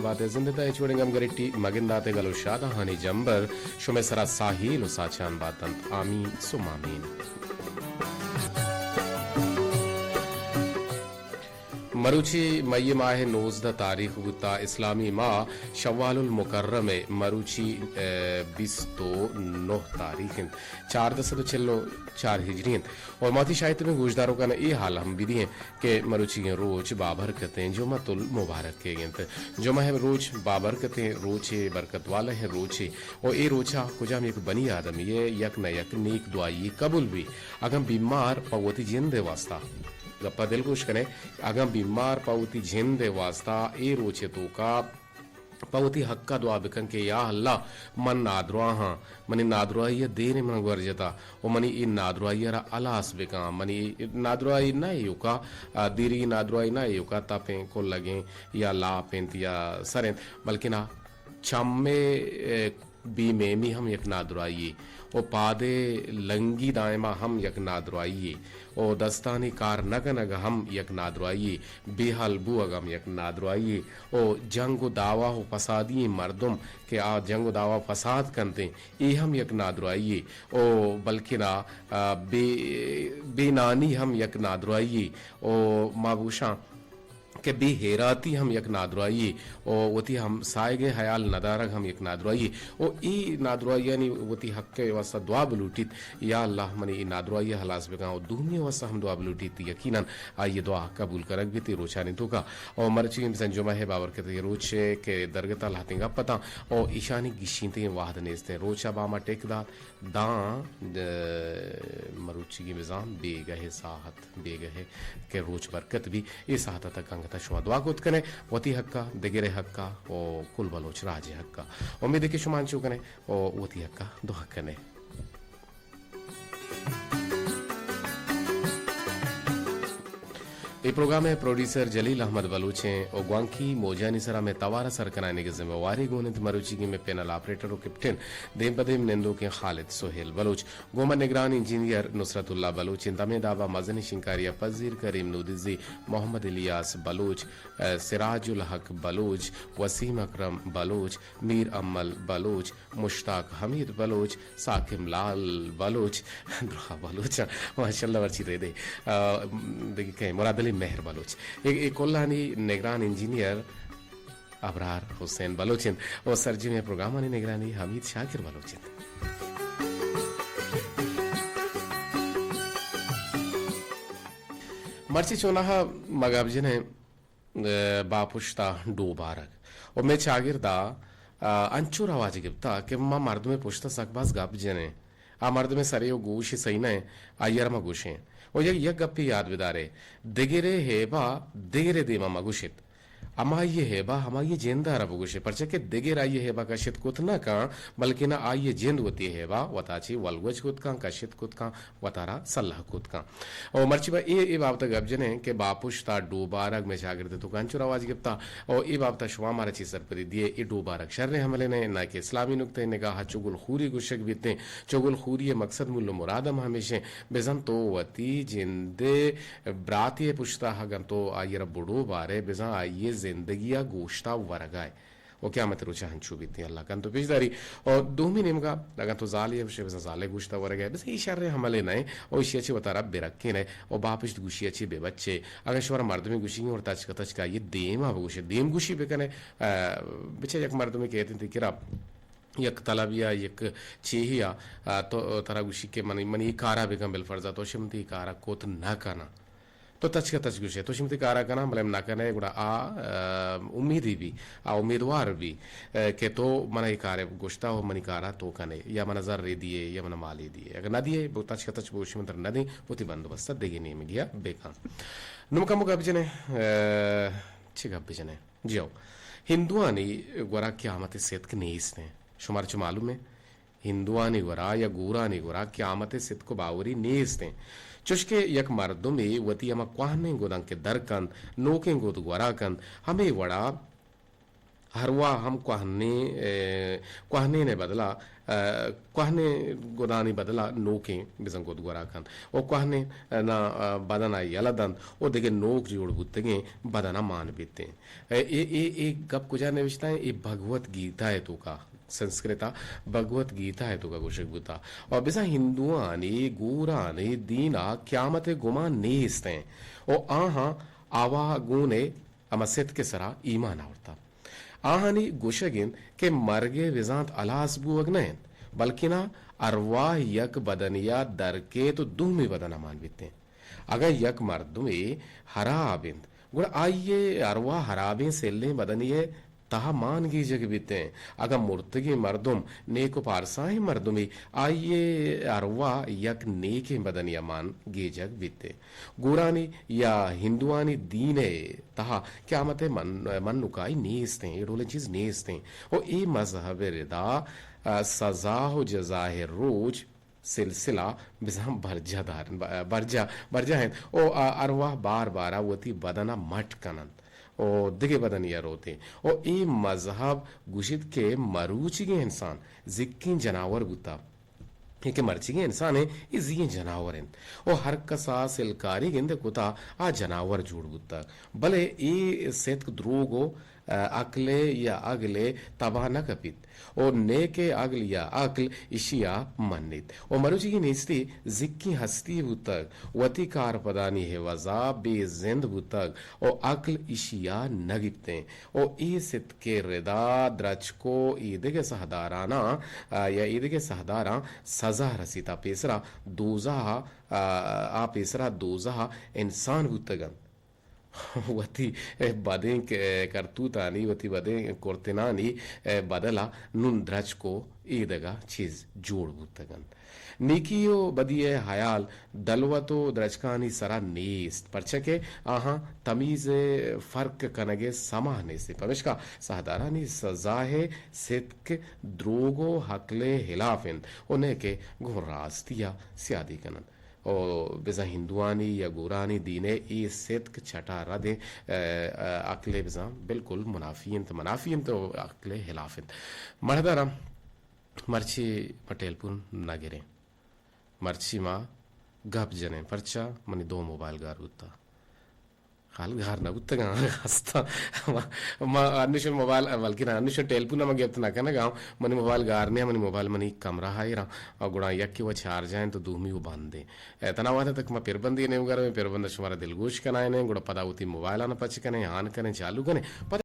بات ء زند ء تہ ہچ وڑیں گم گریٹی مگندات ء گل و شادہانی جمبر شمئے سرا ساہیل و ساچان باتنت۔ آمین ثم آمین۔ مروچی مئی ماہ نوزدہ تاریخ بوتا، اسلامی ماہ شوال المکرم ء مروچی، ء، بیست و نہ تاریخ انت، چاردہ سد و چل و چار ہجری انت۔ اور ماتی شاید میں گوشداروکان اے حال ہم بدی ہیں کہ مروچیگیں روچ بابرکتیں جمعۃ المبارک ء انت۔ جمعہ ء روچ بابرکتیں روچے، برکت والہیں روچے، و اے روچا کجام یک بنی آدمی ء یک نہ یک نیک دعائی قبول بی۔ اگاں بیمار پہ وتی جند ء واسطہ، گپا دلگوش کنے، اگاں بیمار پہ وتی جند ء واسطہ اے روچ ء توکا پہ وتی حق ء دعا بکن کہ یا اللہ، من نادراہ آں، منی نادراہی ء دیر ء من گور جتا و منی اے نادراہی ء را ہلاس بکن۔ منی اے نادراہی نہ ایوکا، آ، دیری نادراہی نہ ایوکا، تپیں، کلگیں یا لاپ انت یا سر انت، بلکنا چم ء، اے، بے میمی ہم یک نادراہی یے و پاد ء لنگی دائما ہم یک نادراہی یے و دستانی کار نہ کنگ ہم یک نادراہی یے، بے ہال بوگ ہم یک نادراہی یے و جنگ و دعوا و فسادی مردم کہ آ جنگ و دعوا فساد کنتیں، اے ہم یک نادراہی یے و بلکنا، آ، بے، بے نانی ہم یک نادراہی یے و ما گوشاں کہ بے ہیراتی ہم یک نادراہی یے و وتی ہمساہگ ء ہیال ندارگ ہم یک نادراہی یے و اے نادراہیانی وتی حق ء واسطہ دعا بلوٹیت، یا اللہ منی اے نادراہی ء ہلاس بکن و دومی ء واسطہ ہم دعا بلوٹیت، یقیناً آئی ء دعا قبول کنگ بیت اے روچانی توکا۔ و مرچی بزاں جمعہ ء بابرکتیں روچ ء کہ درگت ء لہتیں گپ اتاں و ایشانی گشینتگیں وہد نیست انت۔ روچ ء باما ٹک دات، داں، ء، مروچیگیں بزاں بیگہ ء ساہت، بیگہ ء کہ روچ برکت بی، اے ساہت ء تک انگت ء شما دعا کت کنے، وتی حق ء، دگرے حق ء و کل بلوچ راج ء حق ء۔ امید کہ شما انچو کنے و وتی حق ء دعا کنے۔ اے پروگرام ء پروڈیوسر جلیل احمد بلوچ ایں و گوانکی موجانی سرا مئے توار ء سر کنائینگ ء ذمہ واری گون انت مروچیگیں مئے پینل آپریٹر و کیپٹن دیم پہ دیم نندوکیں خالد سہیل بلوچ۔ گوں ما نگران انجینئر نصرت اللہ بلوچ انت۔ ہمے دابا مزنیں شنکاری ء پذیر کریم نودزی، محمد الیاس بلوچ، ء، سراج الحق بلوچ، وسیم اکرم بلوچ، میر امل بلوچ، مشتاق حمید بلوچ، ساکم لال بلوچ، درا بلوچ، ماشاءاللہ مرچی ریدے، ء، دگہ کئے مراد علی مہر بلوچ۔ اے، اے کلانی نگران انجینئر ابرار حسین بلوچ انت و سرجمیں پروگرامانی نگرانی حمید شاکر بلوچ انت۔ مرچی چوناہا ما گپ جنیں، ء، باپشتا ڈوبارگ۔ و مئے چاگردا، ء، انچو رواج گپتا کہ ما مردمے پشتا سک باز گپ جنیں۔ آ مردمے سرے و گوشے سہی نہ انت، آئی ء را ما گوشیں۔ و یک، یک گپے یاد بدارے، دگرے ہیبا دگرے دیما مگوشت۔ ہمائی ء ہیبا ہمائی ء جند ء را بگوشے، پرچا کہ دگر آئی ء ہیبا کشت کت نہ کن، بلکنا آئی ء جند وتی ہیبا وتا چی ولگوج کت کن، کشت کت کن، وتارا سلہ کت کن۔ او مرچی با اے، اے بابت ء گپ جنیں کہ باپشت ء ڈوبارگ مئے چاگرد ء توکا انچو رواج گپتا، او اے بابت ء شما مارا چی سرپدی دیئے؟ اے ڈوبارگ شریں عملے نہ، نہ کہ اسلامی نکتہ نگاہ ء چگل خوری گوشگ بیتیں۔ چگل خوری ء مقصد مول و مراد ہم ہمیشیں، بزاں تو وتی جند ء براتے ء پشتا اگاں تو آئی ء را بڈو بارئے، بزاں آئی ء زندگی ء گوشتا ورگائے۔ و قیامت روچ ء ہنچو بیتیں، اللہ کنت و پیش داری۔ و دومی نیمگا اگاں تو زالے ء بشئے، بزاں زالے گوشتا ورگائے، بزاں اے شریں عملے نہ انت و ایشی ء چہ وتارا برکینئے و باپشت گوشی ء چہ ببچئے۔ اگاں شمارا مردمے گوشی اور تچک تچک آئی ء دیما بگوشئے، دیم گوشی بکنئے، ء، بچہ یک مردمے کئیت انت تئی کرا یک طلبے یا یک چیہے یا، ء، تو ترا گوشی کہ منی، منی اے کارا بکن، بالفرض ء تو شمتی اے کارا کت نہ کناں۔ تو تچک ء تچک گوشئے، تو شمتی کارا کناں، بلے نہ کنئے، گڑا آ، ء، امیدی بی، آ امیدوار بی، ء، کہ تو منا اے کارے گوشتا و منی کارا تو کنئے، یا منا زرے دیئے، یا منا مالے دیئے۔ اگہ نہ دیئے، بو تچک ء تچک بگوشی من ترا نہ دیں، وتی بندوبست ء دگہ نیمگیا بکن۔ نوں کمو گپ جنیں، ء، چی گپ بجنیں؟ جی ہو، ہندوانی گورا قیامت ستک نیست ہیں۔ شمارا چو معلوم ہے؟ ہندوانی گورا یا گورانی گورا قیامت ء صدق و باوری نیست انت۔ چوشکہ یک مردمے وتی ہما کوہنیں گداں کہ در کنت، نوکیں گد گورا کنت، ہمے وڑا ارواہ ہم کوہنیں، اے، کوہنین ءِ بدلا، اے، کوہنیں گدانی بدلا نوکیں بزاں گد گورا کنت و کوہنین ءَ نا، اے، بدن ءَ یلہ دنت و دگہ نوک جوڑ بوتگیں بدن ءَ مان بیتیں۔ اے، اے، اے، اے گپ کجا نوشتہ ایں؟ اے بھگوت گیتا ءِ توکا، سنسکرت ءَ بھگوت گیتا ءِ توکا گوشگ بوتا۔ و بزاں ہندوانی، گورانی دین ءَ قیامت ءِ گمان نیست ایں و آہاں آواہ گون ءِ ہما ستک ءِ سرا ایمان آورتا۔ آہانی گوشگ انت کہ مرگ ءِ بزانت ہلاس بوگ نہ انت، بلکنا ارواہ یک بدنیا در کیت و دومی بدنا مان بیتیں۔ اگاں یک مردمے ہراب انت، گڑا آئی ءِ ارواہ ہرابیں سلیں بدنی ءِ تہا مان گیجگ بیتیں۔ اگاں مرتگیں مردم نیک و پارساہیں مردمے، آئی ءِ ارواہ یک نیکیں بدنی ءَ مان گیجگ بیتیں۔ گورانی یا ہندوانی دین ءِ تہا قیامت ءِ من-، منکائی نیست ایں، اے ڈولیں چیز نیست ایں۔ و اے مذہب ءِ ردا، آ، سزا و جزا ءِ روچ سلسلہ بزاں برجاہ دار، ب-، برجاہ، برجاہ انت۔ و آ ارواہ بار بارا وتی بدن ءَ مٹ کننت و دگہ بدنی ءَ روتیں۔ و اے مذہب گوشیت کہ مروچیگیں انسان زکیں جناور بوتا۔ اے کہ مرچیگیں انسان ایں، اے زیئیں جناور انت۔ و ہر کس ءَ سلکاری گندے کتا، آ جناور جوڑ بوتگ۔ بلے اے ستک دروگ و، ا، عقل ءِ یا اگل ءِ تبا نہ کپیت۔ و نیکے اگل یا عقل اشی ءَ منیت۔ و مروچیگیں نیستی زکیں ہستی بوتگ، وتی کارپدانی عوضا بے زند بوتگ و عقل اشی ءَ نہ گیپتیں۔ و اے ستک ءِ ردا درچک و ایدگہ سہداراناں، آ، یا ایدگہ سہداراں سزا رسیت۔ آ پیسرا دوزہ ءَ، آ، آ پیسرا دوزہ ءَ انسان بوتگ انت۔ وتی بدیں ک-، کرتوتانی، وتی بدیں کرتنانی بدل ءَ نون درچک و ایدگہ چیز جوڑ بوتگ انت۔ نیکی و بدی ءِ ہیال دلوت و درچکانی سرا نیست، پرچا کہ آہاں تمیز ءِ فرق کنگ ءِ سما نیست انت۔ پمیشکا ساہدارانی سزا ءِ ستک دروگ و عقل ءِ ہلاف انت و نئے کہ گوں راستی ءَ سیادی کن انت۔ و بزاں ہندوانی یا گورانی دین ءِ اے ستک چٹا رد انت، ءَ، ءَ، عقل ءِ بزاں بالکل منافی انت، منافی انت و عقل ءِ ہلاف انت۔ مڑداراں مرچی ما ٹیلیفون نہ گریں۔ مرچی ما گپ جنیں، پرچا منی دو موبائل گار بوتا۔ حال گار نہ بوتگاں، ہستاں۔ ما، ما انوشن موبائل، بلکہ نہ، انوشن ٹیلیفون ما گپت نہ کنگا۔ منی موبائل گار نہ، منی موبائل منی کمرہ ءَ ایراں۔ گڑا یکے و چارج ءَ انت و دومی و بند انت۔ اے، تنا وہدے تک ما پربندی نیمگا رویں، پربند شمارا دلگوش کنائینیں، گڑا پدا وتی موبائل آنا پچ کنیں، آن کنیں، چالو کنیں۔ پدا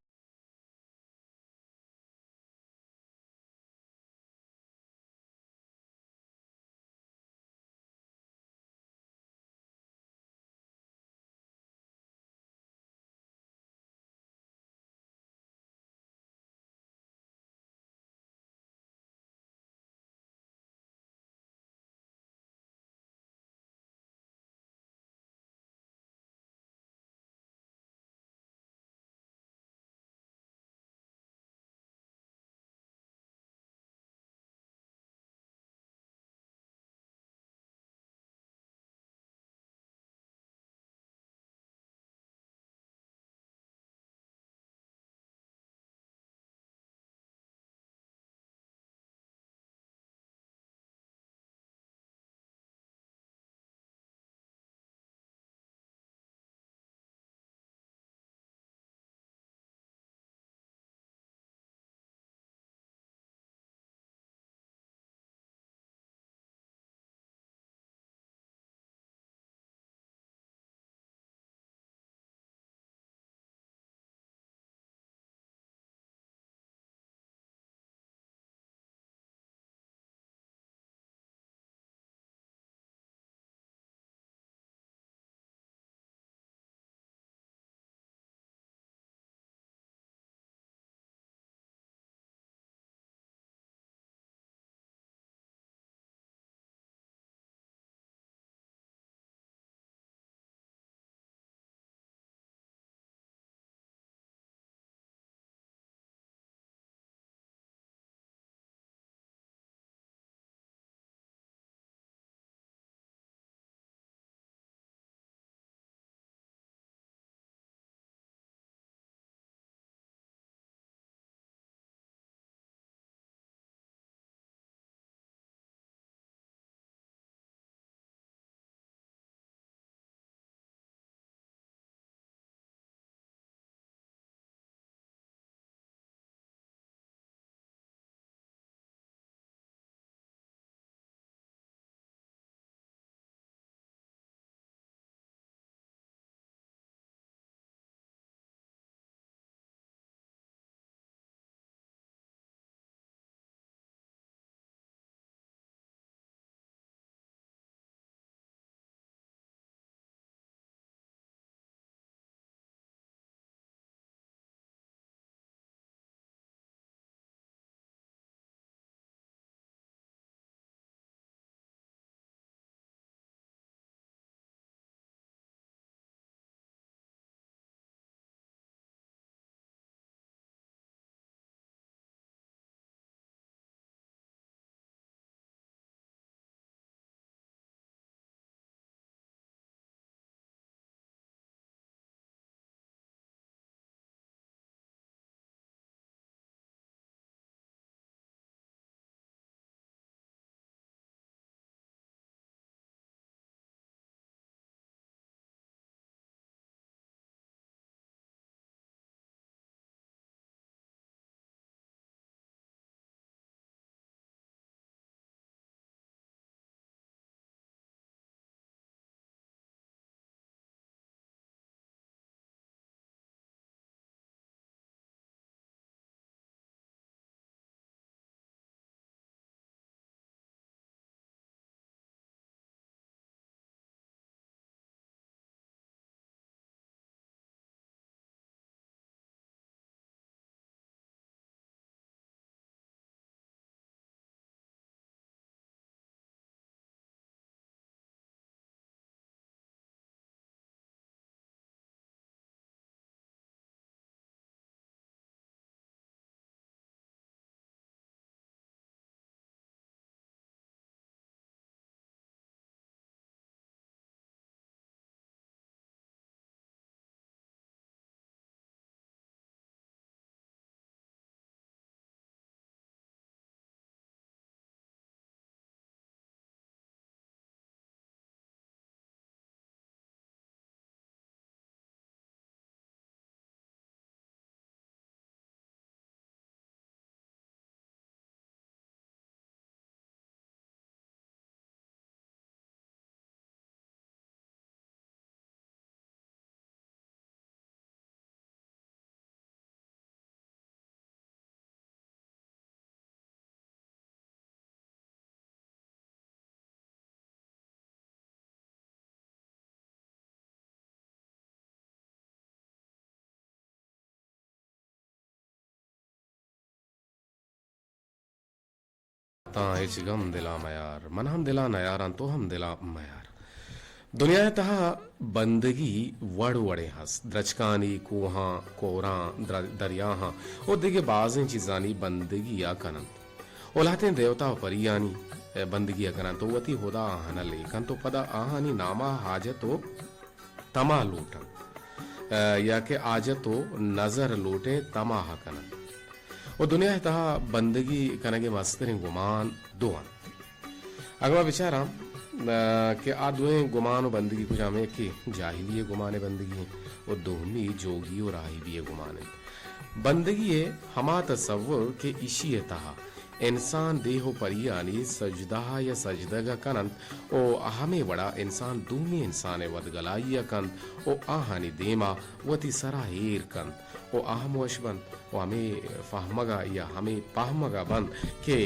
آ، ہچ گم دلا میار، من ہم دلا نیاراں، تو ہم دلا میار۔ دنیا ءِ تہا بندگی وڑ وڑیں ہست، درچکانی، کوہاں، کوراں، در-، دریاہاں و دگہ بازیں چیزانی بندگی ءَ کننت۔ و لہتیں دیوتا و پریانی بندگی ءَ کننت و وتی ہدا آہاں لیکنت و پدا آہانی ناما حاجت و تما لوٹنت، یا کہ حاجت و نظر لوٹیں تما ءَ کننت۔ و دنیا ءِ تہا بندگی کنگ ءِ مستریں گمان دو انت۔ اگاں ما بچاراں، آ، کہ آ دوئیں گمان و بندگی کجام انت، یکے جاہلی ءِ گمان ءِ بندگی انت و دومی جوگی و راہبی ءِ گمان انت۔ بندگی ءِ ہما تصور کہ ایشی ءِ تہا انسان دیہ و پریانی سجدہ ءَ یا سجدگ ءَ کننت و ہمے وڑا انسان دومی انسان ءِ ودگلائی ءَ کنت و آہانی دیما وتی سرا ایر کنت و آ ہم وش بنت و ہمے فہمگ ءَ یا ہمے پہمگ ءَ بنت کہ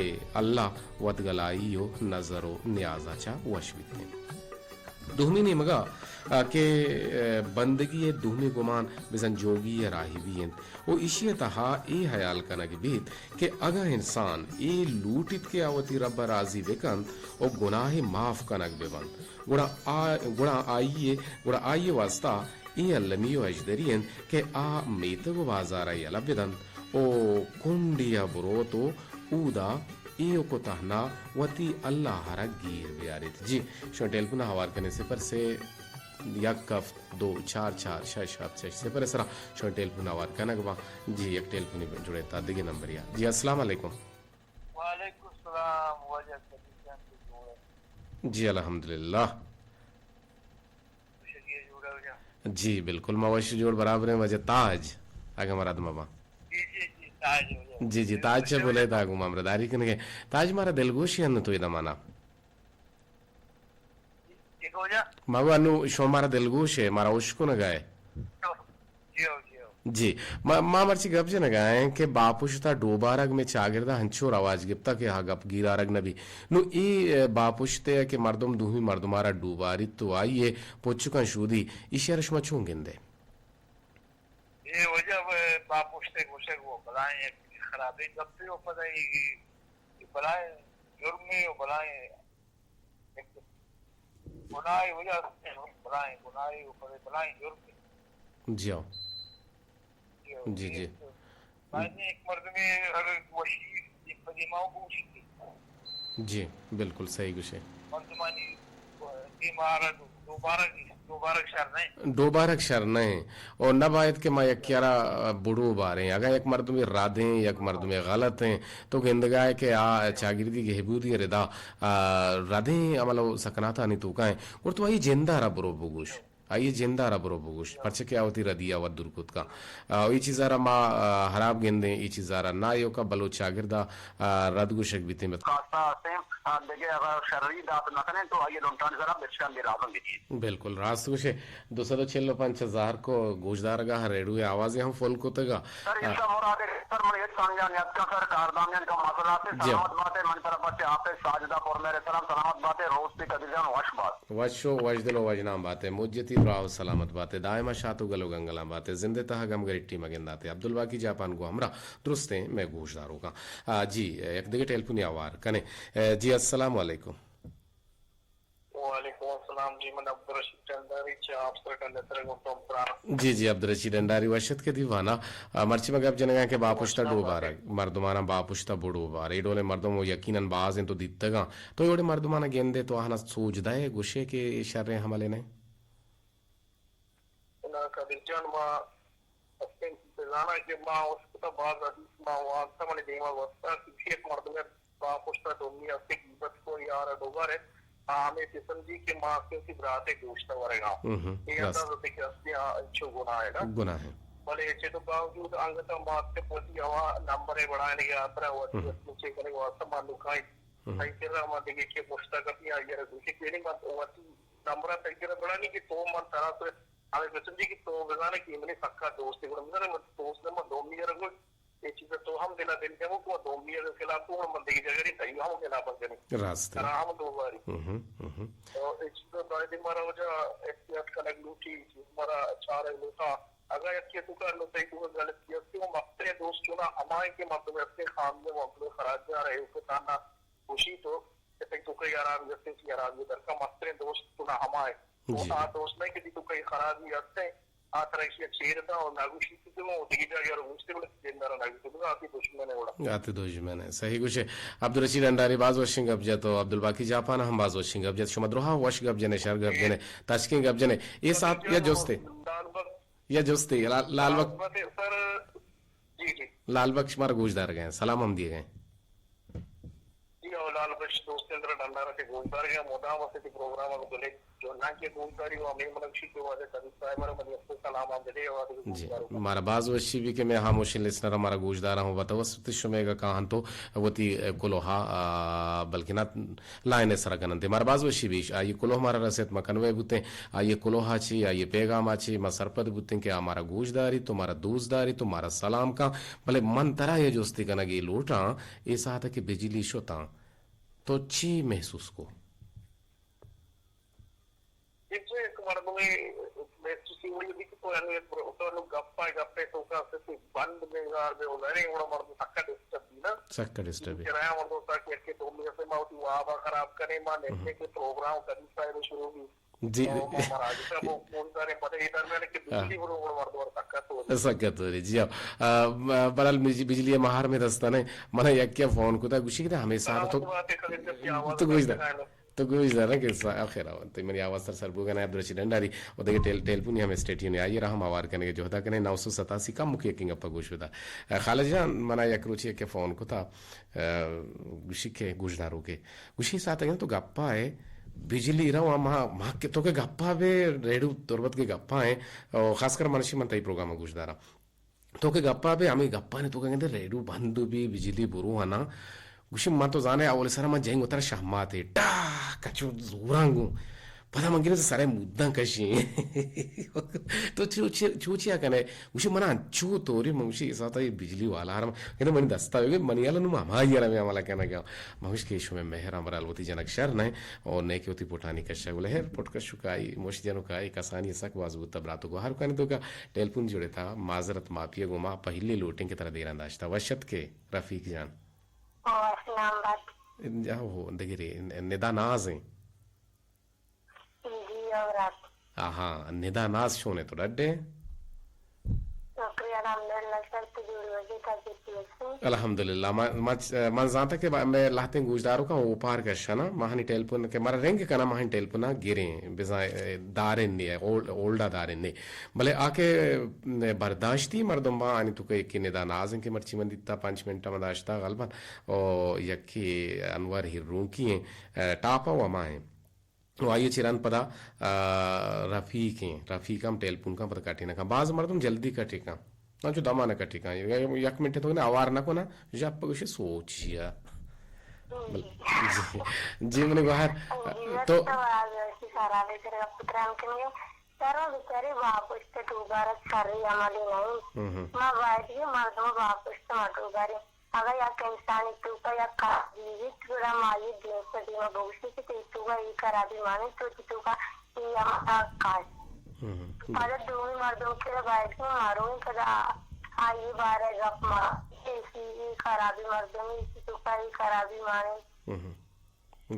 اللہ ودگلائی و نظر و نیاز ءَ چہ وش بیت انت۔ دومی نیمگ ءَ، آ، کہ، آ، بندگی ءِ دومی گمان بزاں جوگی یا راہبی انت و ایشی ءِ تہا اے ہیال کنگ بیت کہ اگاں انسان اے لوٹیت کہ آ وتی رب ءَ راضی بکنت و گناہ ءِ معاف کنگ ببنت، گڑا آ، گڑا آئی ءِ، گڑا آئی ءِ واستا اے المی و اژدری انت کہ آ میتگ و بازار ءَ یلہ بدنت و کنڈے ءَ بروت و اودا ایوک و تہنا وتی اللہ ءَ را گیر بیاریت۔ جی، شما ٹیلیفون ءَ ہوار کنیں، صفر سے یک ہفت دو چار چار شش ہفت شش صفر ءِ سرا شما ٹیلیفون ءَ ہوار کنگ باں۔ جی، یک ٹیلیفونے جڑیت دگہ نمبرے ءَ۔ جی، السلام علیکم۔ وعلیکم السلام، واجہ قدیر جان، تو جوڑ ئے؟ جی، الحمدللہ۔ خوش ئے، جوڑ ئے واجہ؟ جی، بالکل، ما وش جوڑ برابر ایں واجہ تاج، اگاں مراد مباں۔ جی، جی، جی، تاج واجہ۔ جی، جی، تاج چہ بلیدہ گوں ما ہمراہداری کنگ ءَ۔ تاج، مارا دلگوشی انت تو اے دمانا۔ جی، جی، واجہ۔ ما گوں انوں شما مارا دلگوش ئے، مارا اشکنگا ئے۔ جی، جی۔ جی، ما، ما مرچی گپ جنگا ایں کہ باپشتا ڈوبارگ مئے چاگردا ہنچو رواج گپتا کہ آ گپ گیر آرگ نہ بی۔ نوں اے، اے، باپشتے کہ مردم دومی مردما را ڈوباریت تو آئی ءِ پچکاں شودی، ایشی ءَ را شما چون گندے؟ اے واجہ، اے، باپشتے گوشگ و بلائیں یک خرابیں گپے و پدا اے، اے بلائیں جرمے و بلائیں گناہے واجہ، بلائیں گناہے و پدا بلائیں جرمے۔ جی ہاں۔ جی ہاں، جی، اے جی۔ تو باید ایں یک مردمے اگر وشی پہ دیما و بوشی۔ جی، بالکل صحیح گوشے۔ مردمانی دیما را ڈوبارگ، ڈوبارگ شر نہ ایں۔ ڈوبارگ شر نہ ایں۔ و نہ باید کہ ما یکے ءَ را بڈو باریں۔ اگاں یک مردمے رد ایں، یک مردمے غلط ایں، تو گندگا ئے کہ آ چاگردی گہبودی ءِ ردا، آ، ردیں عمل و سکناتانی توکا ایں، گڑا تو آئی جندا را برو بگوش۔ آئی جندا را برو بگوش، پرچہ کہ آ وتی ردی ءَ وت دور کت کن۔ آ، اے چیزا را ما، آ، حراب گندیں، اے چیزا را نہ ایوکا بلوچ چاگردا، آ، رد گوشگ بیتیں۔ کاسا ہستیں، آ، دگہ اگر شری دات نہ کنیں تو آئی لنٹانی سرا بچکندے لازم بجیت۔ بالکل راست گوشے۔ دو سد و چل و پنچ زہر کو گوشدارگا ریڈیو آوازے ہم فل کتگا۔ سر، آ، ایشا مراد سر من ہچ سمجھا نیاتکا سر، کاردانیان کا مسئلہ سے جی۔ سلامت باتے، من طرف سے آپ ساجدہ پر میرے سلام، سلامت باتے، روز پہ قدیر جان وش بات۔ وش و وشدل و وژنام بات ئے، مجتی دراہ و سلامت بات ئے، دائما شات و گل و گنگلاں بات ئے، زند ءِ تہا گم گریٹی مہ گندات ئے۔ عبدالباقی جاپان گوں ہمراہ درستیں مئے گوشداروکاں۔ آ، جی، یک دگہ ٹیلیفونے ہوار کنیں۔ آ، جی، السلام علیکم۔ وعلیکم السلام جی، من عبدالرشید ڈنڈاری چہ آپسر کنڈتر گوں تو پرانا۔ جی، جی، عبدالرشید ڈنڈاری وش اتک دیوانا۔ آ، مرچی ما گپ جنگاں کہ باپشتا ڈوبارگ، مردماناں باپشتا بڈو بار۔ اے ڈولیں مردم و یقیناً باز انت و دیتگاں۔ تو اے وڑیں مردماناں گندے تو آہانا سوج دئے گوشے کہ اے شریں عملے نہ انت؟ نا قادر جان، ما استیں بزاناں کہ ما اشکتا باز حدیث ما وانتا منی دیما گوستا کہ یک مردمے باپشتا دومی استے غیبت کو یار ڈوبارے، آ ہمے بسمجی کہ ما استیں وتی براتے گوشتا ورگا۔ اے انداز تے کہ استیں آ انچو گناہ ہے نا۔ گناہ ہے۔ بلے چہ تو باوجود انگتا ما استیں وتی ہوا نمبرے بڑھائنگے ہاترا وتی استیں چے کنگے واسطہ ما لکھائیں۔ تئی کرا ما دگہ کہ پشتا کپی آئی ء را گوشی کہ یعنی من وتی نمبر ء تئی کرا بڑانی کہ تو من ترا تو ہمے بسمجی کہ تو بزانے کہ منی سکا دوست ئے، گڑا بزانے من دوست نہ من دومی ء را گوشت، اے چیز ء تو ہم دل ء دل جمو کو دومی ء خلاف کو من دگہ جگہ ری تئی ہم خلاف کنی۔ راست ہے۔ ترا ہم دو باری۔ ہم، ہم، ہم۔ تو اے چیز ء باید مارا وجہ احتیاط کنگ لوٹی، چیز مارا چارگ لوٹا۔ اگاں یکے تو کر لو تئی تو غلطی است، وہ مقطع دوست چونا ہمائیں کہ مردم اپنے خامی ء مردم خراب جا رہے ہو کہ تانا گوشی تو کہ تئی توکا اے حرام جستے، اے حرام جستے، درکا مستریں دوست تو نہ ہما ہے۔ تو جی۔ آ دوست نہیں کہ تئی توکا اے خرابی ہستے، آ ترا ایشی چیر دا اور نہ گوشی تو، تو دیگی جا یار گوشتے بڑے جندارا نہ گوشتے، تو آتی دشمن ہے وڑا۔ آتی دشمن ہے۔ صحیح گوشے۔ عبدالرشید انڈاری باز وشیں گپ جت و عبدالباقی جاپان ہم باز وشیں گپ جت۔ شما دروہا وش گپ جنے، شر گپ جنے، تچکیں گپ جنے۔ اے ساعت یا جستے۔ لال بخش یا جستے، لال، لال بخش۔ سر، جی، جی۔ لال بخش مارا گوش دار گئے، سلام ہم دیے گئے۔ جی، او لال بخش دوست اندر ڈنڈارا کے گوش دار گئے، مدام واسطے پروگرام کو دلے جو نہ کے گوش داری، وہ ہمیں ملک شی کے واجہ قدیر صاحب اور منی اپنے سلام ہم دے، اور جی، مارا باز وشی بھی کہ میں ہاموشی لسنر ہمارا گوش دار ہوں، بتوسط شمے گا کہاں تو وتی کلوہا، آ، بلکہ نہ لائن ء سرا کننت۔ مارا باز وشی بیش آئی کلوہ مارا رسیت، ما کنوے بوتیں۔ آئی کلوہ ء چی، آئی پیغام ء چی ما سرپد بوتیں کہ آ مارا گوش داری تو، مارا دوست داری تو، مارا سلام کن۔ بلے من ترا یہ جستی کنگی لوٹاں، اے ساعت کہ بجلی شتاں، تو چی محسوس کو؟ انچو یک مردمے محسوسی وڑی بیت کہ تو انو یک برو، تو انو گپ ء گپ ء توکا ستی بند بے گار بے، او لڑے وڑا مردم سکا ڈسٹرب بی نا۔ سکا ڈسٹرب بی۔ کرایہ مردم تا کہ یکے دومی سے ما وتی واب ء خراب کنے، ما ہم۔ نینے کہ پروگرام قدیر صاحب شروع بی۔ جی۔ او ما مراجعہ صاحب فون کرے، پتہ اے درمیان کہ ہاں۔ بجلی برو وڑا مردم سکا تو۔ سکا تو جی۔ آ، م-، برحال بج-، بجلی مہار میں دستانے، منا یکے فون کتا، گوشی کہ ہمیں سارا تو، سلامت بات ہے، خدمت کی آواز تو گوش دا۔ کرتا ہے۔ تو گوش دارن کہ سا-، آخر آ، تو منی آواز سر سر بوگا نہ عبدالرشید ڈنڈاری، و دگہ ٹیل-، ٹیلفونی ہمیں اسٹیڈیو نے آئی رہا ہم آوار کنگے جہدا کنے، نو سو ستاسی کم مکے کنگ گپا گوش بدا۔ اے، خالد جان، منا یک روچی کہ فون کتا، اے، گوشی کہ گوش دارو کے۔ گوشی ساعت اگن تو گپا ہے، بجلی رو ما، ما کہ تو کہ گپا بے ریڈو تربت کے گپا ہیں، او خاص کر منشی من تئی پروگرام گوش دارا۔ تو کہ گپا بے، ہمے گپانی تو کہ گندے ریڈو بند بی، بجلی برو ہنا۔ گوشی، من تو زانے اول سرا من جنگ اتر شہماتے، ٹا، کچو زوراں گوں۔ پدا من گرے سرے موداں کشی۔ تو چو، چو، چو چیا کنے؟ گوشی، من انچو توری، من گوشی، ساعتا یہ بجلی والا ہرم، کہتے منی دستا ہوگی، منی حالا نو ہمائی حالا میں عمل کنا گیا۔ من گوشی کہ شمے مہر امرال وتی جنک شر نہ، اور نہ کہ وتی پوٹانی کشا گلے، ہر پوٹ کشو کائی، موش جنو کائی، کسانی سک باز بوتا براتو گوہر کنی تو کا۔ ٹیلفون جوڑے تا، معذرت معافی گو ما پہلے لوٹیں کہ ترا دیران داشتا۔ وشت کے رفیق جان۔ او، اسلام آباد۔ جا ہو، دگرے، ن-، ندا ناز ہیں۔ جی، اور آپ؟ آہا، ندا ناز شونے تو ڈڈے؟ شکریہ، الحمدللہ، سر تو جوڑ وجے کا جتی اسی۔ الحمدللہ، ما، ما، من زانتا کہ با-، میں لہتیں گوشداروں کا اوپار کشنا، ماہنی ٹیلفون کے مارا رنگ کنا، ماہنی ٹیلفون گریں، بزاں، اے، دارن نہیں ہے، اول-، اولڈا دارن نہیں۔ بلے آ کہ، اے، برداشتی مردم با آنی تو کہ یکی ندا نازن کہ مرچی من دیتا پنچ منٹ ما داشتا غالباً، او یکی انور ہیرونکی ہیں، اے، ٹاپا و ہما ہیں۔ و آئی چران پدا، آ، رفیق ہیں، رفیق ہم ٹیلفون کن پدا کٹی نہ کن۔ باز مردم جلدی کٹی کن۔ انچو دمانہ کٹی کن، یک منٹ تو نے اوار نہ کنا، ژپ گوشے سوچیا۔ بل-، جی، جی، منی گوہر، تو سرا بیچاری باپشت دوبارہ سری عملی نہیں۔ ہم، ہم۔ ما باید یہ مردم باپشت ما دوبارہ۔ اگاں یک انسانی توکا یک خرابی بیت، گڑا ما آئی دیم پہ دیم بگوشی کہ تئی توکا اے خرابی مان انت، تو تئی توکا اے ہم کاش۔ ہم، ہم۔ پدا دومی مردم کہ باید کہ ما مارو پدا آئی بارہ گپ ما، ایشی اے خرابی مردمی، ایشی توکا اے خرابی مان انت۔ ہم، ہم۔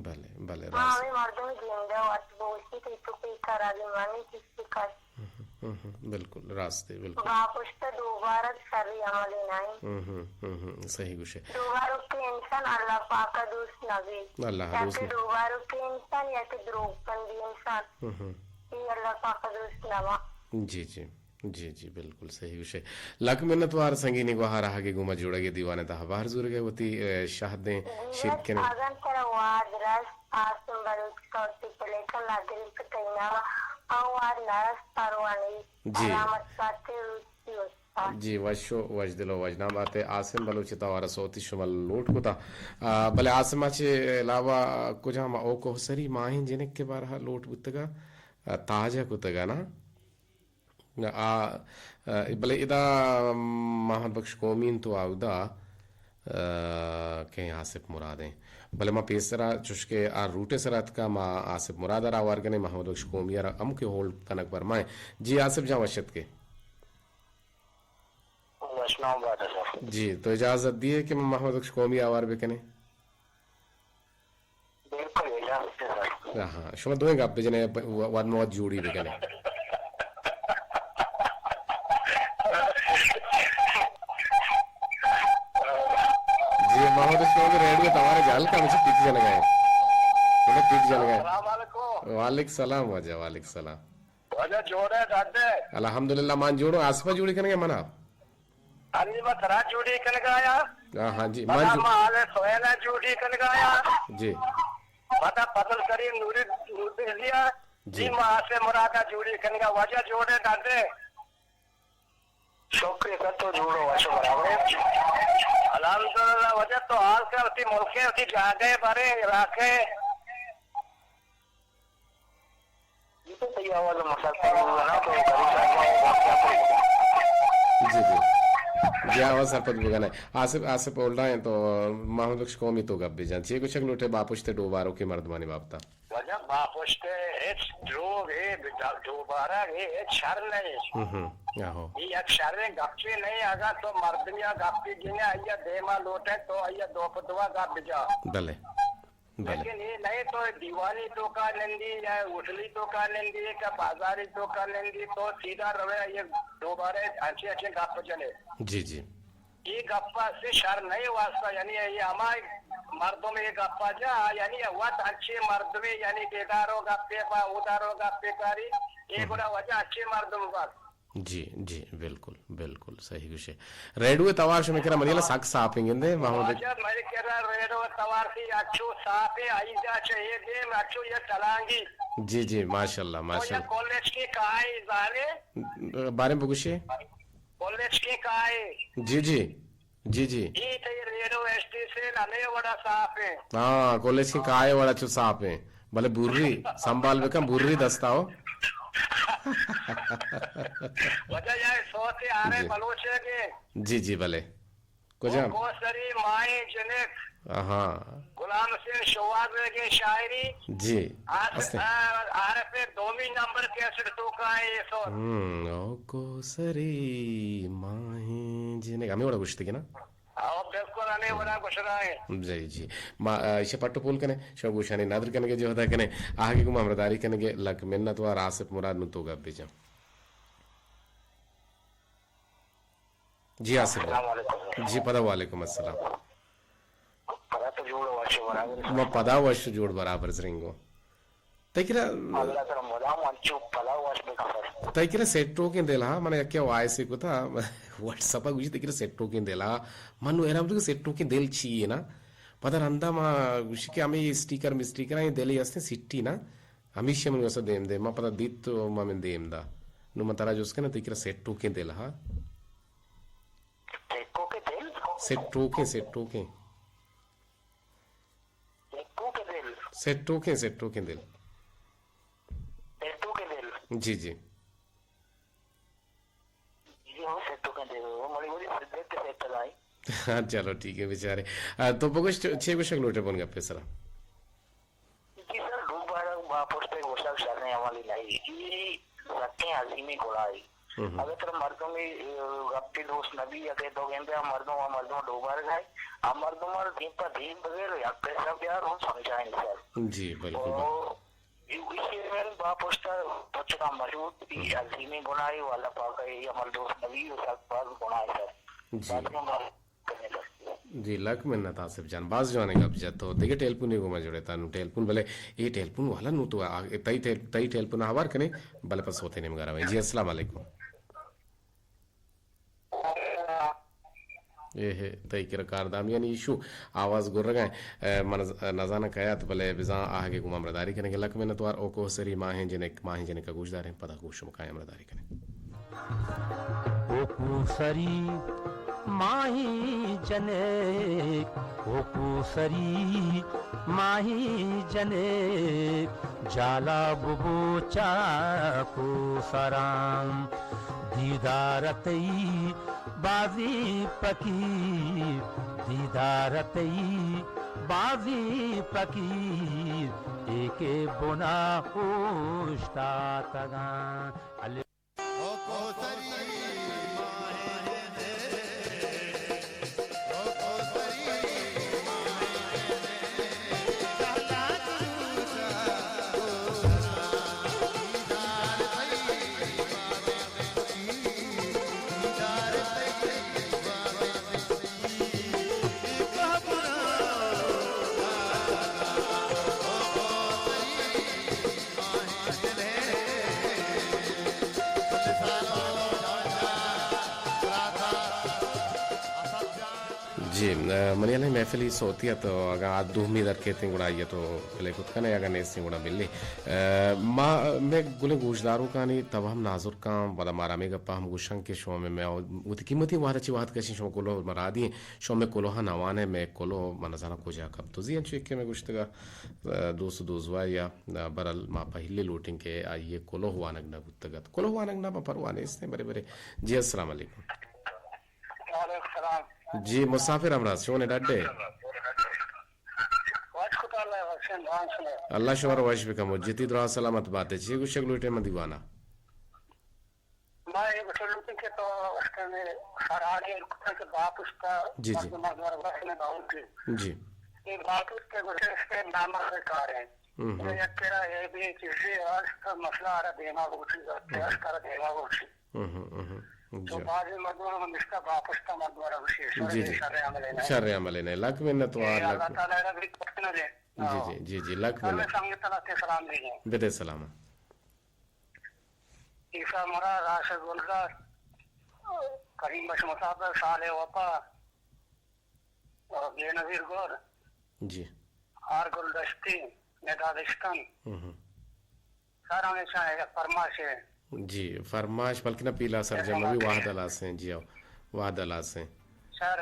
بلے، بلے، ما راست۔ ہمے مردمی گندہ وت بوشی تئی توکا اے خرابی مان انت، ایشی کاش۔ ہم، ہم، ہم، بالکل، راست ہے، بالکل۔ باپشت دوبارہ سری عملی نہیں۔ ہم، ہم، ہم، ہم، صحیح گوشے۔ دوبارہ کے انسان اللہ پاک دوست نبی۔ اللہ یا دوست کہ نبی۔ دوبارہ کے انسان یا کہ دروگ بندی انسان۔ ہم، ہم۔ یہ اللہ پاک دوست نبا۔ جی، جی۔ جی، جی، بالکل صحیح گوشے۔ لک منت وار سنگینی گوہار آہگے گوما جوڑگے دیوانے تہا بہر زورگے وتی، اے، شہدیں جی، شیپ کنے۔ اگن ترا واد رس آسم بلوچ سوتی پلیکن لاگری پتینا او واد نرس پروانی جی۔ سلامت باتے روچی استاد۔ جی، وشو، وشدل و وشنام باتے۔ آسم بلوچ توارا سوتی شما لوٹ کتا۔ آ، بلے آسما چے علاوہ کجام او کوہسری ماہیں جنک کے بارہا لوٹ بوتگا، آ، تاجہ کتگا نا؟ آ، آ، بلے ادا محمد بخش قومی انت و اودا، آ، کہیں آصف مراد ہیں۔ بلے ما پیسرا چوشکہ آ روٹ سرا اتکا، ما آصف مراد را آوار کنے، محمد بخش قومی را ہم کہ ہولڈ کنگ پر مائیں۔ جی آصف جان وشت کے۔ وشنام بات ہے سر۔ جی، تو اجازت دیے کہ ما محمد بخش قومی آوار بکنے؟ ہاں، شما دوئیں گپ بجنے، ب-، و-، وت ما وت جوڑی بکنے۔ جی، محمد شوق ریڈیو تمہارے جال کا مجھے پیک جنگا ہے۔ مجھے پیک جنگا ہے۔ السلام علیکم۔ وعلیکم السلام واجہ، وعلیکم السلام۔ واجہ جوڑے ڈاڈے۔ الحمدللہ، مان جوڑو، آصفہ جوڑی کنگے منا۔ انی ما ترا جوڑی کنگا یا۔ ہاں، ہاں، جی، مان پدا جو- ما آل سہیلا جوڑی کنگا یا۔ جی۔ پدا فضل کریم نوری، نوری دیا۔ جی۔ جی، ما آصف مرادا جوڑی کنگا، واجہ جوڑے ڈاڈے۔ شکر کن تو جوڑو، وش برابر۔ الحمدللہ، واجہ تو حال کر، تی ملک ہے، تی جاگہ ہے، بارے علاقے۔ یہ تو صحیح آواز مسلسل ہوا نا، تو غریب صاحب۔ جی، جی۔ جی، آواز سرپد بگانا ہے۔ آصف، آصف اولڈا ہیں تو محمد بخش قومی تو گپ بجان۔ چی کچھ لوٹے باپشتے ڈوبارو کے مردمانی بابتا؟ واجہ باپشتے ہچ دروگ ہے، ڈوبارہ ہے، ہچ شر نہیں۔ ہم، ہم۔ آہو۔ یہ یک شریں گپے نہیں، اگر تو مردمیا گپے گنے، یا دیما لوٹے تو یا دو پہ دوا گپ بجا۔ بلے۔ بلے۔ لیکن یہ نہیں تو دیوانی تو کا نندی یا ہوٹلی تو کا نندی یا بازاری تو کا نندی تو سیدھا روے، یہ دوبارہ اچھے اچھے گپ جنے۔ جی، جی۔ یہ گپا سے شر نہیں واسطہ، یعنی یہ ہما مردم یہ گپا جا، یعنی وت اچھے مردمے، یعنی بیدارو گپے با، اودارو گپے کاری، یہ ہم۔ گڑا واجہ اچھے مردم بس۔ جی، جی، بالکل، بالکل صحیح گوشے۔ ریڈیو توار شمے کرا منی لا سک ساپیں گندے، محمد۔ واجہ منی کرا ریڈیو توار سی اچھو ساپیں، آئی جا چہ اے دیم اچھو یہ تلانگی۔ جی، جی، ماشاءاللہ، او یہ ماشاءاللہ۔ کالج کی کہائی زانے؟ بارے بگوشے۔ کالج کی کہائی۔ جی، جی۔ جی، جی۔ اے تئی ریڈو اسٹیشن ہمے وڑا صاف ہیں۔ ہاں، کالج کی کائے وڑا چو صاف ہیں۔ بلے بوری، سنبھال بکن، بوری دستا ہو۔ واجہ یا سوتے آ رہے جی۔ بلوچے کے۔ جی، جی، بلے۔ کجام؟ او کوسری مائیں جنک۔ ہاں۔ غلام حسین شوہاز کے شاعری۔ جی۔ آصف، ہستے۔ آ، عارف دومی نمبر کیسٹ تو کا ہے یہ سو۔ ہم، او کوسری مائیں جنک۔ ہمیں وڑا گوشتے کہ نا؟ ہاں، بالکل ہمیں وڑا گوشنا ہے۔ جی، جی۔ ما، آ، ایشی پٹ ءُ پول کنیں، شما گوشانی ندر کنگے جہدا کنیں، آہگے گوں ہمراہداری کنگے، لک منت وار۔ آصف مراد نوں تو گپ بجن۔ جی آصف۔ السلام علیکم۔ جی پدا وعلیکم السلام۔ پدا تو جوڑ وش برابر۔ ما پدا وش جوڑ برابر زرنگو۔ تئی کرا اللہ کرم مدام انچو پدا وش بکفر۔ تئی کرا سیٹ ٹوکیں دل ہا، من یکے وائس کتا، واٹس ایپ گوشی تئی کرا سیٹ ٹوکیں دل ہا۔ من نوں حیران بوتوں کہ سیٹ ٹوکیں دل چی ہے نا؟ پدا رندا ما گوشی کہ ہمیں اسٹیکر مسٹیکر ہیں، دل ہی ہستیں سٹی نا۔ ہمیشی من واسطہ دیم دے، ما پدا دیت تو ما من دیم دا۔ نوں من ترا جست کناں، تئی کرا سیٹ ٹوکیں دل ہا؟ سیٹ ٹوکیں دل؟ سیٹ ٹوکیں، سیٹ ٹوکیں۔ سیٹ ٹوکیں دل؟ سیٹ ٹوکیں، سیٹ ٹوکیں دل۔ سیٹ ٹوکیں دل؟ جی، جی۔ جی ہو، سیٹ ٹوکیں دل۔ وہ مڑی بولی سیٹ ٹوکیں دل۔ ہاں، چلو ٹھیک ہے بیچارے۔ آ، تو بگوش چ-، چے گوشگ لوٹے بن گپے سرا؟ جی سر، ڈوبارگ باپشت ءِ گوشگ شریں عملے نہ اِنت۔ اے سکیں عظیمیں گناہے۔ ہم۔ اگاں ترا مردمے، اے، گپے دوست نہ بی، اگاں تو گندئے آ مردم، آ مردم ڈوبارگ ءَ، آ مردم ءَ دیم پہ دیم بگر یک پیسہ بیار، ہم سمجھائیں سر۔ جی، بالکل، او، بالکل۔ ایشی من باپشت ءَ پچگاں مشہور، اے ہم۔ عظیمیں گناہے و اللہ پاک ءَ اے عمل دوست نہ بی و سک باز گناہے سر۔ جی۔ باقی ہم جی، لک منت آصف جان، باز جوانیں گپ جت۔ تو دگہ ٹیلپونے گوما جڑے تا، نوں ٹیلپون بلے، اے ٹیلپون والا نوں تو آ، تئی ٹیل-، تئی ٹیلپون ہوار کنے، بلے پس ہوتے نیمگا رویں۔ جی، السلام علیکم۔ اے ہے، تئی کرا کاردامیانی ایشو، آواز گرگا ایں۔ اے، من ز-، نزاناں کئے ات، بلے بزاں آہگے گوما ہمراہداری کنگے۔ لک منت وار۔ او کوہسری ماہیں جنک، ماہیں جنک ءَ گوش داریں، پدا گوں شما کائیں ہمراہداری کنیں۔ او کوسری ماہیں جنک، او کوسری ماہیں جنک، جالا ببو چا کوسراں۔ دیدار تئی بازی پکی، دیدار تئی بازی پکی، اے کہ بنا اوشتاتگاں۔ جی، ء، منی الیں محفلی صوتی ات، اگاں آ دومی در کیتیں گڑا آئی ء تو پلے کت کنے، اگاں نیستیں گڑا بلی۔ ء، ما، مئے گلیں گوشداروکانی تب ہم نازر کاں، پدا مارا ہمے گپا ہم گوشاں کہ شما مئے، مئے وتی قیمتی وہد ء چی وہد کشیں، شما کلوہ مرادی ایں، شما مئے کلوہ نہ وان ئے، مئے کلوہ من نزاناں کجا کپت۔ زی انچو کہ مئے گوشتگا، ء، دوست دوزواہ یا، ء، برل ما پہلی لوٹیں کہ آئی ء کلوہ وانگ نہ بوتگ ات۔ کلوہ وانگ نہ بہ پرواہ نیستیں، برے برے۔ جی السلام علیکم۔ وعلیکم السلام۔ جی، مسافر ہمراہ، چون ئے، ڈڈ ئے؟ وش کت اللہ، وشیں، دعا شمئے۔ اللہ شمارا وش بکن، مجتی دراہ سلامت بات ئے۔ چی گوشگ لوٹ ئے من دیوانا؟ ما اے گوشگ لوٹیں کہ تو اس نے سرحال اے کہ باپ اس کا جی، جی۔ مردم ہمارا وش نے باہر کی۔ جی۔ اے باپ اس کے گوشگ اس کے نام سے کار ہے۔ ہم، ہم۔ یک کرا اے بھی چیزیں است مسئلہ آرا دیما گوشی، ہم۔ است آرا دیما گوشی۔ ہم، ہم، ہم، ہم۔ تو جی۔ بعضی مردم ہم ہمیشہ واپس تا مردم را گوشی، جی، جی۔ شر عمل ہے نہیں۔ شر عمل ہے نہیں۔ لک منت وار، اے لک اللہ تعالیٰ را بھی کچھ نہ دے۔ جی، ہاں۔ جی، جی، جی، لک سر منت۔ سنگت اللہ تے سلام دیجیے۔ بدے سلام۔ عیسیٰ مراد، راشد گلزار، کریم بخش مسافر، صالح وفا، اور بے نظیر گور، جی۔ آر گلدشتی، ندا دشتن۔ ہم، ہم۔ سر ہمیشہ یک فرمائش ہے۔ جی، فرمائش بلکہ نہ پیلا سرجم نبی، وہد ہلاس ہیں، جی ہو، وہد ہلاس ہیں۔ شر،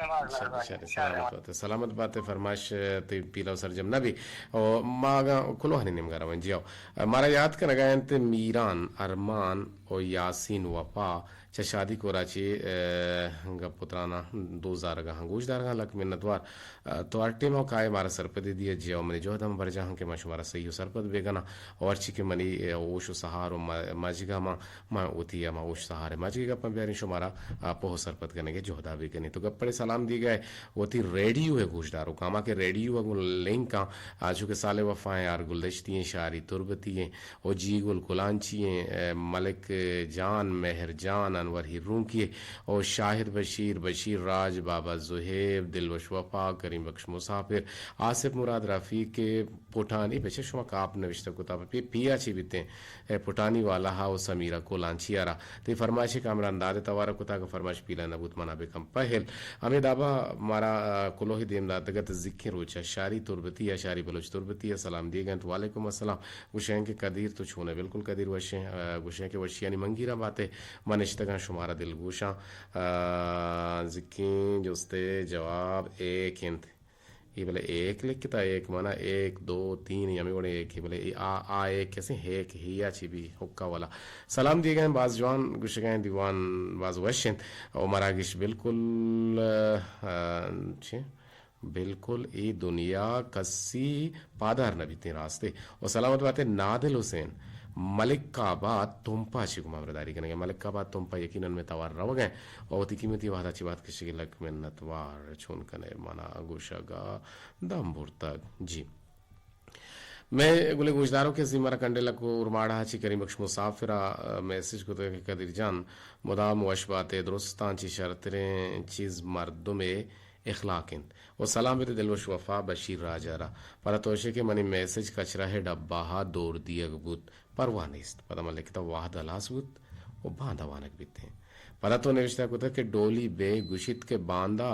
شر، سلامت بات ہے، سلامت بات ہے، فرمائش تی پیلا سرجم نبی۔ او ما اگاں کلوہانی نیمگا رویں، جی ہو۔ مارا یاد کنگا انت میران، ارمان و یاسین وفا چہ شادی کورا چی، ء، گپ و ترانا دوست دارگا ہاں، گوش دارگا ہاں، لک منتوار۔ ء، تو ہر ٹیم ء کائے مارا سرپدی دیئے، جی ء منی جہد ہم برجاہ کہ ما شمارا صحیح و سرپد بیگنا، اور ہرچی کہ منی، ء، ہوش و سہار و م-، مجگا ما، ما وتی ء ما ہوش سہار ء مجگے گپاں بیاریں، شمارا، ء، پوہ و سرپد کنگے جہدا بیگنی۔ تو گپ پڑے سلام دیگا ہے، وتی ریڈیو ہے گوشدارو کاما کہ ریڈیو ء گوں لنک آں، آ، چونکہ صالح وفا ہیں، آر گلدشتی ہیں، شاری تربتی ہیں، او جی گل کلانچی ہیں، اے، ملک جان، مہر جان، انور ہیرونکی، او شاہد بشیر، بشیر راج، بابا زہیب، دلوش وفا، کریم بخش مسافر، آصف مراد رفیق، پٹانی، بچے شما کاپ نوشتہ کتاب پی، پیا چی بیتے ہیں، اے، پٹانی والا ہا او سمیرہ کلانچی آرا۔ تئی فرمائش کامران داد توارا کتا کہ فرمائش پیلا نبوت منا بکن پہل۔ ہمے دابا مارا، آ، کلوہ دیم داتگت زکیں روچا شاری تربتی یا شاری بلوچ تربتی یا سلام دیگ انت۔ وعلیکم السلام۔ گوشیں کہ قدیر تو چون ئے؟ بالکل قدیر وشیں۔ آ، گوشیں کہ وشیانی منگیراں باتے، من نشتگاں شمارا دلگوشاں۔ آ، زکیں جستے جواب ایک انت۔ اے بلے ایک لکھتا، ایک مانا ایک، دو، تین، ہمے وڑیں ایک، بلے اے آ، آ ایک کسے ایک ہیا چی بھی حکا والا۔ سلام دیگا ہیں، باز جوان گوشگا ہیں، دیوان باز وش انت۔ او مراگش بالکل، آ، چے؟ بالکل اے دنیا کسی پادار نہ بیتیں راستے۔ و سلامت بات ئے نادل حسین، ملک آباد تمپا چی گما برداری کنگے۔ ملک آباد تمپا یقیناً میں توار روگ ہیں۔ و وتی قیمتی وہدا چی بات کشگے لک منت وار۔ چون کنے منا گوشگا دم برتگ۔ جی۔ میں گلے گوشداروں کہ زی مارا کنڈے لکو ارماڑا چی کریم بخش مسافرا، آ، میسج کتگ کہ قدیر جان مدام وش باتے، درستاں چی شرتریں چیز مردمے اخلاق انت۔ و سلام بدے دلوش وفا بشیر راج ء را۔ پدا تو اشے کہ منی میسج کچرہ ء ڈبہ ء دور دیگ بوت، پرواہ نیست۔ پدا من لکھتا وہد ہلاس بوت و باندا وانگ بیتیں۔ پدا تو نوشتہ کتگ کہ ڈولی بے گوشیت کہ باندا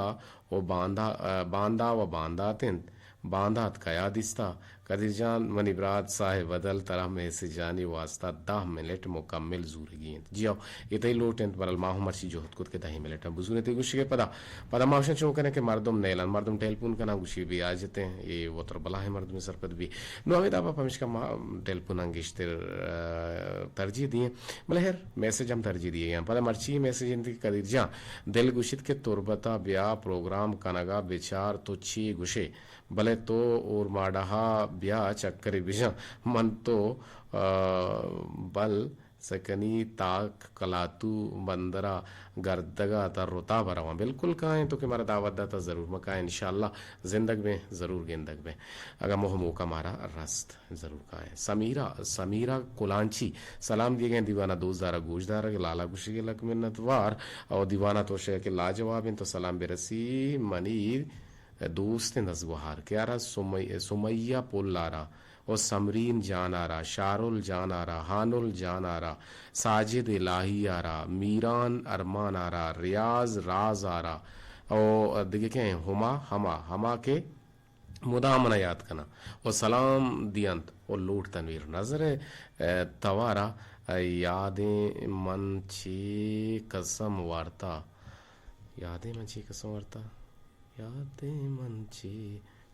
و باندا، ء، باندا و باندات انت۔ باندات کیا دیستا؟ قدیر جان، منی برات صاحب بدل ترا میسجانی واسطہ دہ منٹ مکمل زورگی انت۔ جی ہو، اے تئی لوٹ انت، برل ما ہم مرچی جہد کت کہ دہیں منٹ ہم بزوریں تئی گوشگ ء پدا۔ پدا ما اوشن چون کنیں کہ مردم نیلن، مردم ٹیلیفون کناں گوشی بی آجتیں، اے وتر بلاہیں مردمے سرپد بی۔ نو ہمے دابا پمیشکا ما ٹیلیفوناں گیشتر، آ، ترجیح دییں۔ بلے ہر میسج ہم ترجیح دیے ہیں۔ پدا مرچی میسج انت کہ قدیر جان، دل گوشیت کہ تربتا بیا پروگرام کنگا بچار تو چی گوشے؟ بلے تو اورماڑہا بیا چکرے بجن، من تو، آ، بل سکنی تاک کلاتو بندرا گردگا تا رتابا رواں۔ بالکل کائیں، تو کہ مارا دعوت داتا ضرور ما کائیں، انشاءاللہ زندگ بیں، ضرور گندگ بیں۔ اگاں موہ موقع مارا رست، ضرور کائیں۔ سمیرا، سمیرا کلانچی سلام دیگیں دیوانا دوست دارا گوش دارگ لالا گوشگے لک منت وار۔ او دیوانا تو شے کہ لاجواب انت تو سلام برسی منی دوستیں دزگوہار کہ آرا سمی-، سمیہ پل آرا و سمرین جان آرا، شارل جان آرا، ہانل جان آرا، ساجد الہی آرا، میران ارمان آرا، ریاض راز آرا، او دگہ کئے؟ ہما، ہما، ہما کہ مدام منا یات کناں و سلام دینت و لوٹ تنویر نظر ء، ء، توارا، ء، یادیں من چی قسم وارتا، یادیں من چی قسم وارتا، یادیں من چی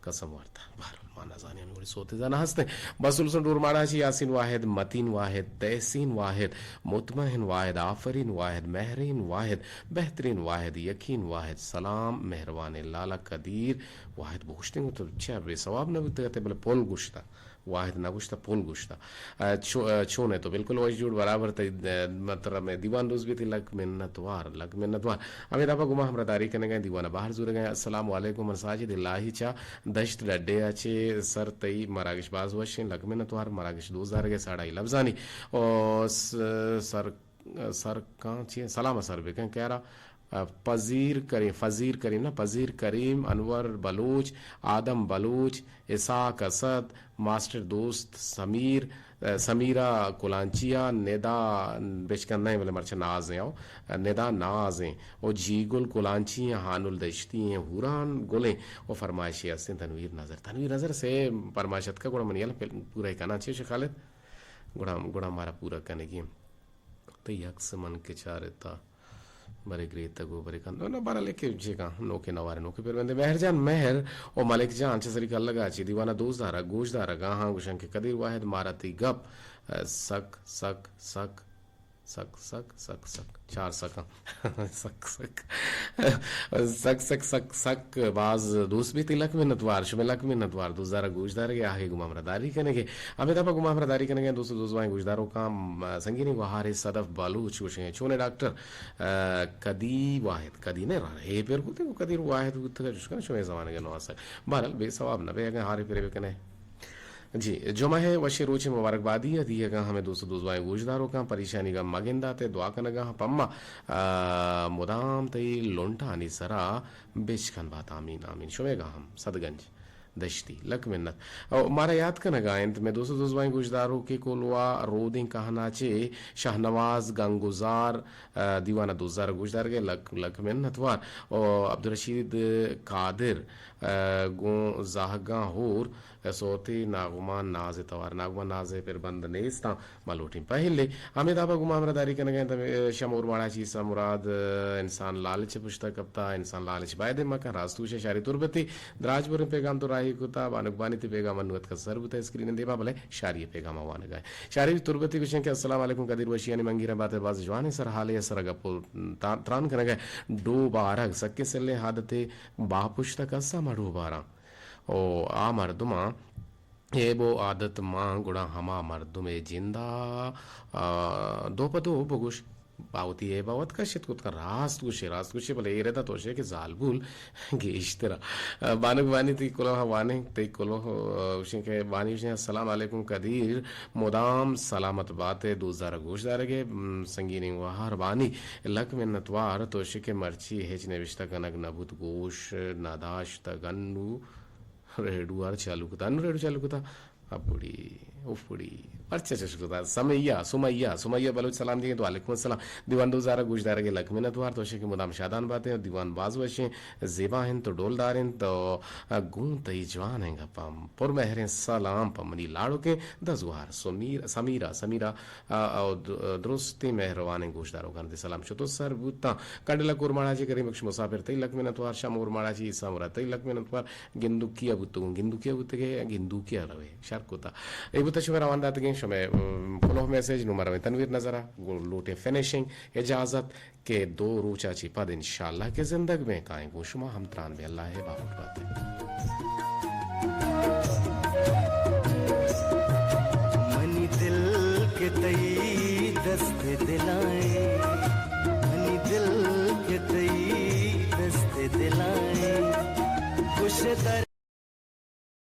قسم وارتا۔ بہرحال، ما نزانی ہمے وڑی سوتے زاناں ہستیں۔ بس السن ڈور ماڑا چی یاسین واحد، متین واحد، تحسین واحد، مطمئن واحد، آفرین واحد، مہرین واحد، بہترین واحد، یقین واحد، سلام، مہروانیں لالا قدیر واحد بگوشتیں، تو چیا بے ثواب نہ بوتگ ات، بلے پل گوشتا، واحد نہ گوشتا، پل گوشتا۔ ء، چو-، ء، چون ئے تو؟ بالکل وش جوڑ، برابر تئی، ء، مطلب میں دیوان دوست بیتی، لک منت وار، لک منت وار۔ ہمے دابا گما ہمراہ داری کنگا، دیوان بہر زورگا۔ السلام علیکم، من ساجد الہی چا دشت ڈڈے ء چے سر، تئی مراگش باز وشیں، لک منت وار، مراگش دوست دارگے ساڑائی لبزانی۔ او س-، سر سر کاں چی سلام سر بکن کہ یارا، ء، پذیر کریم، فضیر کریم نہ، پذیر کریم، انور بلوچ، آدم بلوچ، اسحاق اسد، ماسٹر دوست سمیر، ء، سمیرہ کلانچیا، ندا بچکند نہ، بلے مرچی ناز ہیں او، ندا ناز ہیں، او جیگل کلانچی ہیں، ہانل دشتی ہیں، ہوران گل ہیں، او فرمائشی ہستیں تنویر نظر۔ تنویر نظر سے فرمائش اتکا، گڑا منی ال پورا کناں چے خالد؟ گڑا، گڑا مارا پورا کنگی۔ تئی عکس من کہ چارتا، برے گریتگ و برے کندو۔ نہ، بہرحال کہ چے کن، نوکے نوارے نوکے پر بندے۔ مہر جان مہر و ملک جان چہ سری کلگا چی دیوانا دوست دارگ، گوش دارگ، آہاں گوشن کہ قدیر واحد مارا تئی گپ، ء، سک، سک، سک، سک، سک، سک، سک، چار سکاں۔ سک، سک۔ سک، سک، سک، سک، باز دوست بیتی، لک منتوار، شمئے لک منتوار، دوست دارگ گوش دارگے، آہگے گما ہمراہ داری کنگے۔ ہمے دپا گما ہمراہ داری کنگے، دوست و دوزواہیں گوشداروکاں، م-، سنگینیں گوہارے صدف بلوچ گوشیں، چونے ڈاکٹر، ء، کدی واحد، کدی نہ، اے پیر بوتے کو کدی واحد بوتگا، جوش کن شمئے زمانگے نواسگ۔ بہرحال، بے ثواب نہ بے، اگاں ہارے پرے بکنے۔ جی، جمعہ ء وشیں روچے مبارک بادی ء دیگ ء ہمے دوست و دوزواہیں گوشداروکاں، پریشانیگاں مگندات ء دعا کنگا ہاں پما، ء، مدام تئی لنٹانی سرا بچکن بات۔ آمین، آمین۔ شمئیگا ہم صدگنج دشتی، لک منت۔ او، مارا یات کنگا انت، مئے دوست و دوزواہیں گوشداروکے کولوا رودیں کہنا چے شاہنواز گنگزار، ء، دیوان ء دوزار گوشدارگے، لک، لک منت وار۔ او، عبدالرشید قادر، ء، گوں زہگاں ہور، ء، سوتے ناگمان ناز ء توار، ناگمان ناز ء پر بند نیستاں، ما لوٹیں پہلے۔ ہمے دابا گوں ما ہمراہ داری کنگ ء انت، ہمے شمور ماڑا چیسا مراد، ء، انسان لالچ ء پشتا کپتا، انسان لالچ باید مکن، راست گوشے شاری تربتی، دراج بریں پیغام تو راہی کتا، بانک بانی تی پیغام انو اتکا سر بوتا اسکرین دیما، بلے شاری پیغام وانگا۔ شاری تربتی گوشیں کہ السلام علیکم قدیر، وشیانی منگیرہ بات، باز جوانیں سر حالے سر گپ و تا-، تران کنگا، ڈوبارگ سکے سلیں عادتے، باپشت کسا ما ڈوباراں۔ او آ مردماں عیب و عادت مان گڑا ہما مردمے جندا، آ، دو پہ دو بگوش۔ باوتی عیب وت کشت کت کن۔ راست گوشے، راست گوشے، بلے اے ردا تو شے کہ زالبول گیشترا۔ آ، بانک بانی تئی کلوہ وانیں، تئی کلوہ، آ، گوشیں کہ بانی گوشیں، السلام علیکم قدیر، مدام سلامت باتے، دوزار گوش دارگے، م، سنگینیں وہار بانی، لک منتوار، تو شے کہ مرچی ہچ نوشتہ کنگ نبوت، گوش نداشتگ انو۔ ریڈو ہر چالو کتا، انو ریڈو چالو کتا۔ اپڑی، اپڑی۔ پرچہ چش کتا۔ سمیہ، سمیہ، سمیہ بلوچ سلام دیگیں تو وعلیکم السلام۔ دیوان دوزارا گوشدارگے لک منت وار، تو شے کہ مدام شادان باتے، دیوان باز وشیں، زیبا انت تو ڈولدار انت تو گوں تئی جوانیں گپاں پر مہریں سلام پہ منی لاڑکیں دزگوہار سمیر، سمیرا، سمیرا، آ، آ، د-، درستیں مہروانیں گوشداروکاں تئی سلام شتو سر بوتاں۔ کنڈلا کورماڑا چی کریم بخش مسافر تئی لک منت وار، شمور ماڑا چی عیسیٰ مراد تئی لک منت وار۔ گندوکیا بوتگوں، گندوکیا بوتگے، گندوکیا روے، شر کتا۔ اے بوتا شمئے روان داتگیں، شمئے، ام، کلوہ میسج، نوں ما رویں تنویر نظرا، گوں لوٹیں فنیشنگ، اجازت کہ دو روچا چی پد انشاءاللہ کہ زندگ بیں کائیں گوں شما ہم تران بے اللہ ہے باہوٹ بات۔ منی دل کہ تئی دست دلائیں، منی دل کہ تئی دست دلائیں، خوش در